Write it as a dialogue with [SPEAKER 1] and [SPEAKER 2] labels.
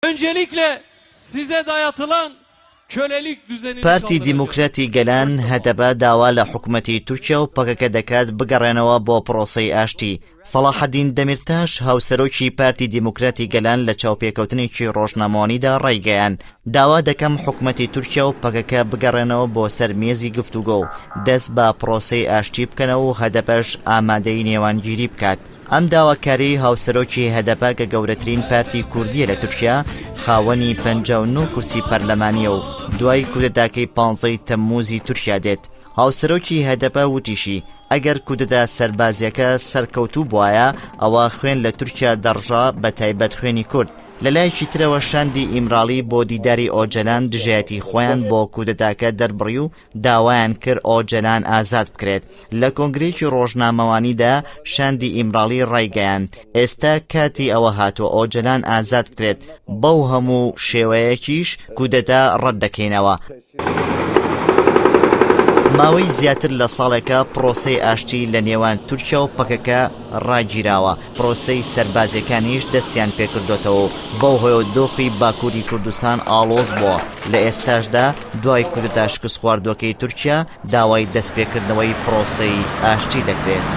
[SPEAKER 1] Öncelikle size dayatılan kölelik düzenini
[SPEAKER 2] پارتی
[SPEAKER 1] kaldıracağız.
[SPEAKER 2] دیموکراتی گەلان، هەدەپە، داوا لە حکومەتی تورکیا و پەکەکە دەکات بگەڕێنەوە بۆ پرۆسەی ئاشتی. سەڵاحەدین دەمیرتاش، هاوسەرۆکی پارتی دیموکراتی گەلان لە چاوپێکەوتنێکی ڕۆژنامەوانیدا ڕایگەیاند، داوا دەکەم حکومەتی تورکیا و پەکەکە بگەڕێنەوە بۆ سەر مێزی گفتوگۆ و دەست بە پرۆسەی ئاشتی بکەنەوە و هەدەپەش ئامادەی نێوانگیری بکات. ئەم داواکاریەی هاوسەرۆکی هەدەپە کە گەورەترین پارتی کوردیە لە تورکیا، خاوەنی 59 کورسی پەرلەمانیە و دوای کودەتاکەی پانزەی تەمموزی تورکیا دێت. هاوسەرۆکی هەدەپە وتیشی، ئەگەر کودەتا سەربازیەکە سەرکەوتوو بوایە، ئەوا خوێن لە تورکیا دەڕژا بەتایبەت خوێنی کورد. لەلایەکی ترەوە شاندی ئیمراڵی بۆ دیداری ئۆجەلان دژایەتی خۆیان بۆ کودەتاکە دەربڕی و داوایان کرد ئۆجەلان ئازاد بکرێت. لە کۆنگرەیەکی ڕۆژنامەوانیدا شاندی ئیمراڵی ڕایگەیاند، ئێستا کاتی ئەوە هاتووە ئۆجەلان ئازاد بکرێت، بەو هەموو شێوەیەکیش کودەتا ڕەت دەکەینەوە. ماوەی زیاتر لە ساڵێکە پرۆسەی ئاشتی لە نێوان تورکیا و پەکەکە ڕاگیراوە، پرۆسەی سەربازیەکانیش دەستیان پێکردۆتەوە و بەو هۆیەوە دۆخی باکوری کوردستان ئاڵۆز بووە، لە ئێستاشدا دوای کودەتا شکستخواردووەکەی تورکیا داوای دەستپێکردنەوەی پرۆسەی ئاشتی دەکرێت.